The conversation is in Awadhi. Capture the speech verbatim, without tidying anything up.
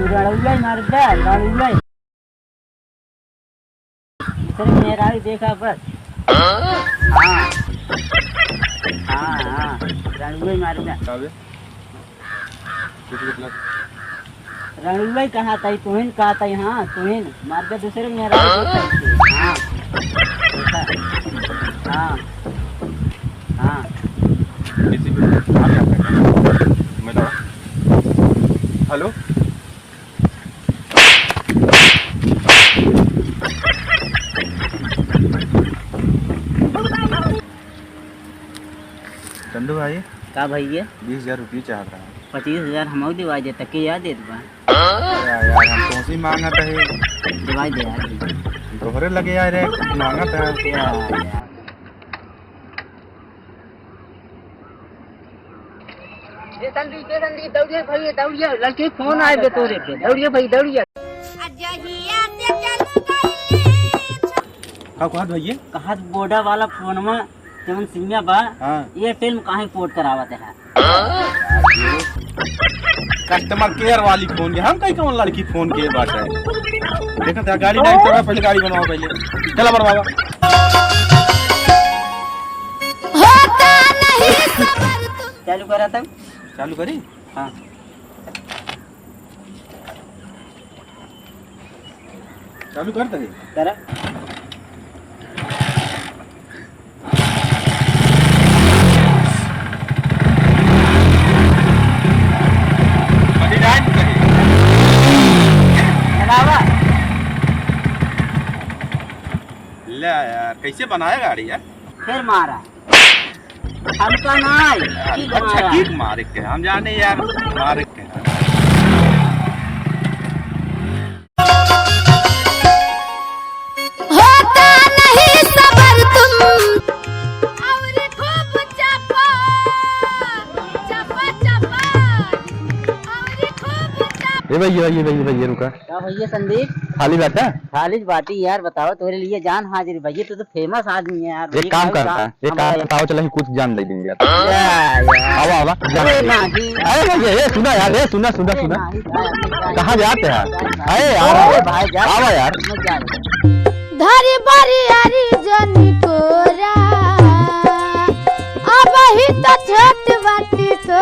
रणुआ ही मार दे, रणुआ ही। दूसरे मेहरारू देखा बस। हाँ। हाँ, हाँ। रणुआ ही मार दे। का बे? कुछ मतलब? रणुआ ही कहा ताई, तुहिन कहा ताई, हाँ, तुहिन। मार दे दूसरे मेहरारू देखा इसे। हाँ। देखा। हाँ। हाँ। किसी को आ गया था क्या? मैं तो, हेलो? चंदू भाई, का भइया? बीस हजार रुपये चाहत रहा। पच्चीस हजार हमहू दिवाई दे, तके याद देत बा। या यार, हम तोसी मांगत है। दिवाई दे यार। तोहरे लगे यार, एक मांगत है। या यार। ए संदीप, ए संदीप, दौड़िए भइया, दौड़िए, लड़के फोन आए बे तोरे पे, दौड़िए भाई, दौड़िए। का कहत भइया? कहत वोडा वाला फोनवा जवन सिमिया बा, हाँ। एयरटेल में काहे पोर्ट करावत है? कस्टमर केयर वाली फोन के, हम कहीं कौन लड़की फोन के बात है? देखत है, गाड़ी नहीं चला, पहले गाड़ी बनवाओ पहले। चला बड़ बाबा। होता नहीं सबर तुम। चालू करा तब। चालू करी? हाँ। चालू कर दे। करा। अभी रात करी। चलावा। ले यार, कैसे बनाया गाड़ी यार? फिर मारा। हमका ना आई, किक अच्छा, मारा। किक मारे के, हम जाने यार, मारे के। होता नहीं सबर तुम। और खूब चपा, चपा, चपा। और खूब चपा। ए भइया, ए भइया, ए भइया, रुका। का भइया संदीप? खाली बाटा? खाली बाटी यार, बताओ, तोरे लिए जान हाजिर भइया, तू तो फेमस आदमी है यार। एक भइया, काम करता है, एक काम करता है, आओ चला ही कुछ जान दे देंगे यार। या, या। आवा, आवा, जान अरे दे। नहीं। अरे भइया, ए सुना यार, ए सुना, सुना, अरे सुना। नहीं, भाई, नहीं, कहाँ जाते हैं? नहीं, अरे यार, अरे भाई, जा। आवा यार। नहीं जा। धरी बरी आरी जनी कोरा, अब ही तो छोट बाटी तो